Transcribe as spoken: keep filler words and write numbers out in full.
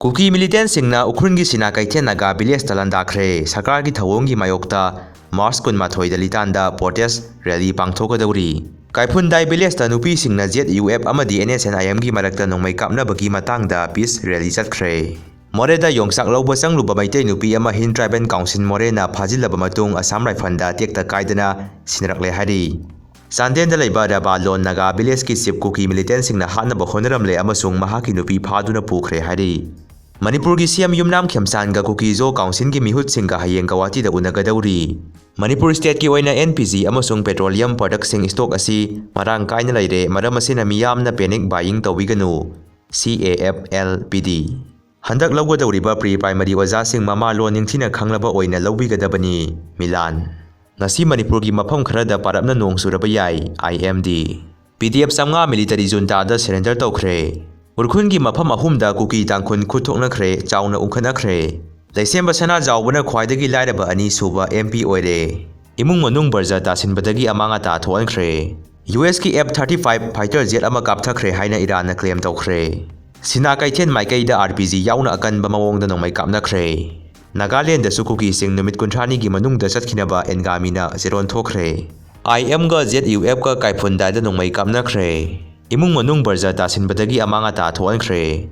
ꯀꯨꯀꯤ ꯃꯤꯂꯤꯇꯦꯟꯁꯤꯡꯅ ꯎꯈ꯭ꯔꯨꯜꯒꯤ ꯁꯤꯅꯥ ꯀꯩꯊꯦꯜ ꯅꯥꯒꯥ ꯚꯤꯂꯦꯖꯇ ꯂꯥꯟꯗꯥꯈ꯭ꯔꯦ꯫ ꯁꯔꯀꯥꯔꯒꯤ ꯊꯧꯑꯣꯡꯒꯤ ꯃꯥꯌꯣꯛꯇ ꯃꯥꯔꯆ ꯀꯨꯟꯃꯥꯊꯣꯏꯗ ꯂꯤꯇꯥꯟꯗ ꯄ꯭ꯔꯣꯇꯦꯁ ꯔꯦꯂꯤ ꯄꯥꯡꯊꯣꯛꯀꯗꯧꯔꯤ꯫ ꯀꯥꯏꯐꯨꯟꯗꯥꯏ ꯚꯤꯂꯦꯖꯇ ꯅꯨꯄꯤꯁꯤꯡꯅ ꯖꯦꯠ ꯌꯨ ꯑꯦꯐ ꯑꯃꯗꯤ ꯑꯦꯟ ꯑꯦꯁ ꯑꯦꯟ ꯑꯥꯏ ꯑꯦꯝꯒꯤ ꯃꯔꯛꯇ ꯅꯣꯡꯃꯩ ꯀꯥꯞꯅꯕꯒꯤ ꯃꯇꯥꯡꯗ ꯄꯤꯁ ꯔꯦꯂꯤ ꯆꯠꯈ꯭ꯔꯦ꯫ ꯃꯣꯔꯦꯗ ꯌꯣꯡꯆꯥꯛ ꯂꯧꯕ ꯆꯪꯂꯨꯕ ꯃꯩꯇꯩ ꯅꯨꯄꯤ ꯑꯃ ꯍꯤꯟ ꯇ꯭ꯔꯥꯏꯕꯦꯜ ꯀꯥꯎꯟꯁꯤꯜ ꯃꯣꯔꯦꯅ ꯐꯥꯖꯤꯜꯂꯕ ꯃꯇꯨꯡ ꯑꯁꯥꯝ ꯔꯥꯏꯐꯜꯗ ꯇꯦꯛꯇ ꯀꯥꯏꯗꯅ ꯁꯤꯟꯅꯔꯛꯂꯦ ꯍꯥꯏꯔꯤ꯫ ꯆꯥꯟꯗꯦꯜꯗ ꯂꯩꯕ ꯔꯕꯥꯂꯣꯟ ꯅꯥꯒꯥ ꯚꯤꯂꯦꯖꯀꯤ ꯆꯤꯞ ꯀꯨꯀꯤ ꯃꯤꯂꯤꯇꯦꯟꯁꯤꯡꯅ ꯍꯥꯠꯅꯕ ꯍꯣꯠꯅꯔꯝꯂꯦ ꯑꯃꯁꯨꯡ ꯃꯍꯥꯛꯀꯤ ꯅꯨꯄꯤ ꯐꯥꯗꯨꯅ ꯄꯨꯈ꯭ꯔꯦ ꯍꯥꯏꯔꯤ꯫ ꯃꯅꯤꯄꯨꯔꯒꯤ ꯁꯤ ꯑꯦꯝ ꯌꯨꯝꯅꯥꯝ ꯈꯦꯝꯆꯥꯟꯒ ꯀꯨꯀꯤꯖꯣ ꯀꯥꯎꯟꯁꯤꯜꯒꯤ ꯃꯤꯍꯨꯠꯁꯤꯡꯒ ꯍꯌꯦꯡ ꯒꯧꯍꯥꯇꯤꯗ ꯎꯅꯒꯗꯧꯔꯤ꯫ ꯃꯅꯤꯄꯨꯔ ꯁ꯭ꯇꯦꯠꯀꯤ ꯑꯣꯏꯅ ꯑꯦꯟ ꯄꯤ ꯖꯤ ꯑꯃꯁꯨꯡ ꯄꯦꯇ꯭ꯔꯣꯂꯤꯌꯝ ꯄ꯭ꯔꯗꯛꯁꯤꯡ ꯁ꯭ꯇꯣꯛ ꯑꯁꯤ ꯃꯔꯥꯡ ꯀꯥꯏꯅ ꯂꯩꯔꯦ, ꯃꯔꯝ ꯑꯁꯤꯅ ꯃꯤꯌꯥꯝꯅ ꯄꯦꯅꯤꯛ ꯕꯥꯏꯌꯤꯡ ꯇꯧꯕꯤꯒꯅꯨ꯫ ꯁꯤ ꯑꯦ ꯑꯦꯐ ꯑꯦꯜ ꯄꯤ ꯗꯤ꯫ ꯍꯟꯗꯛ ꯂꯧꯒꯗꯧꯔꯤꯕ ꯄ꯭ꯔꯤ ꯄ꯭ꯔꯥꯏꯃꯔꯤ ꯑꯣꯖꯥꯁꯤꯡ ꯃꯃꯥ ꯂꯣꯟ ꯅꯤꯡꯊꯤꯅ ꯈꯪꯂꯕ ꯑꯣꯏꯅ ꯂꯧꯕꯤꯒꯗꯕꯅꯤ꯫ ꯃꯤꯂꯥꯟ꯫ ꯉꯁꯤ ꯃꯅꯤꯄꯨꯔꯒꯤ ꯃꯐꯝ ꯈꯔꯗ ꯄꯥꯔꯞꯅ ꯅꯣꯡ ꯆꯨꯔꯕ ꯌꯥꯏ꯫ ꯑꯥꯏ ꯑꯦꯝ ꯗꯤ꯫ ꯄꯤ ꯗꯤ ꯑꯦꯐ ꯆꯥꯝꯃꯉꯥ ꯃꯤꯂꯤꯇꯔꯤ ꯖꯨꯟꯇꯥꯗ ꯁꯔꯦꯟꯗꯔ ꯇꯧꯈ꯭ꯔꯦ꯫ ꯎꯈ꯭ꯔꯨꯜꯒꯤ ꯃꯐꯝ ꯑꯍꯨꯝꯗ ꯀꯨꯀꯤ ꯇꯥꯡꯈꯨꯜ ꯈꯨꯠ ꯊꯣꯛꯅꯈ꯭ꯔꯦ, ꯆꯥꯎꯅ ꯎꯪꯈꯠꯅꯈ꯭ꯔꯦ꯫ ꯂꯩꯁꯦꯝꯕ ꯁꯅꯥꯖꯥꯎꯕꯅ ꯈ꯭ꯋꯥꯏꯗꯒꯤ ꯂꯥꯏꯔꯕ ꯑꯅꯤꯁꯨꯕ ꯑꯦꯝ ꯄꯤ ꯑꯣꯏꯔꯦ꯫ ꯏꯃꯨꯡ ꯃꯅꯨꯡ ꯕꯔꯖ ꯇꯥꯁꯤꯟꯕꯗꯒꯤ ꯑꯃꯥꯡ ꯑꯇꯥ ꯊꯣꯛꯍꯟꯈ꯭ꯔꯦ꯫ ꯌꯨ ꯑꯦꯁꯀꯤ F thirty five fighter jet ꯑꯃ ꯀꯥꯞꯊꯈ꯭ꯔꯦ ꯍꯥꯏꯅ ꯏꯔꯥꯟꯅ ꯀ꯭ꯂꯦꯝ ꯇꯧꯈ꯭ꯔꯦ꯫ ꯁꯤꯅꯥ ꯀꯩꯊꯦꯜ ꯃꯥꯏꯀꯩꯗ ꯑꯥꯔ ꯄꯤ ꯖꯤ ꯌꯥꯎꯅ ꯑꯀꯟꯕ ꯃꯑꯣꯡꯗ ꯅꯣꯡꯃꯩ ꯀꯥꯞꯅꯈ꯭ꯔꯦ꯫ ꯅꯥꯒꯥꯂꯦꯟꯗꯁꯨ ꯀꯨꯀꯤꯁꯤꯡ ꯅꯨꯃꯤꯠ ꯀꯨꯟꯊ꯭ꯔꯥꯅꯤꯒꯤ ꯃꯅꯨꯡꯗ ꯆꯠꯈꯤꯅꯕ ꯑꯦꯟꯒꯥꯃꯤꯅ ꯆꯦꯔꯣꯟ ꯊꯣꯛꯈ꯭ꯔꯦ꯫ ꯑꯥꯏ ꯑꯦꯝꯒ ꯖꯦꯠ ꯌꯨ ꯑꯦꯐꯀ ꯀꯥꯏꯐꯨꯟꯗꯥꯏꯗ ꯅꯣꯡꯃꯩ ꯀꯥꯞꯅꯈ꯭ꯔꯦ꯫ ꯏꯃꯨꯡ ꯃꯅꯨꯡ ꯕꯔꯖ ꯇꯥꯁꯤꯟꯕꯗꯒꯤ ꯑꯃꯥꯡ ꯑꯇꯥ ꯊꯣꯛꯍꯟꯈ꯭ꯔꯦ꯫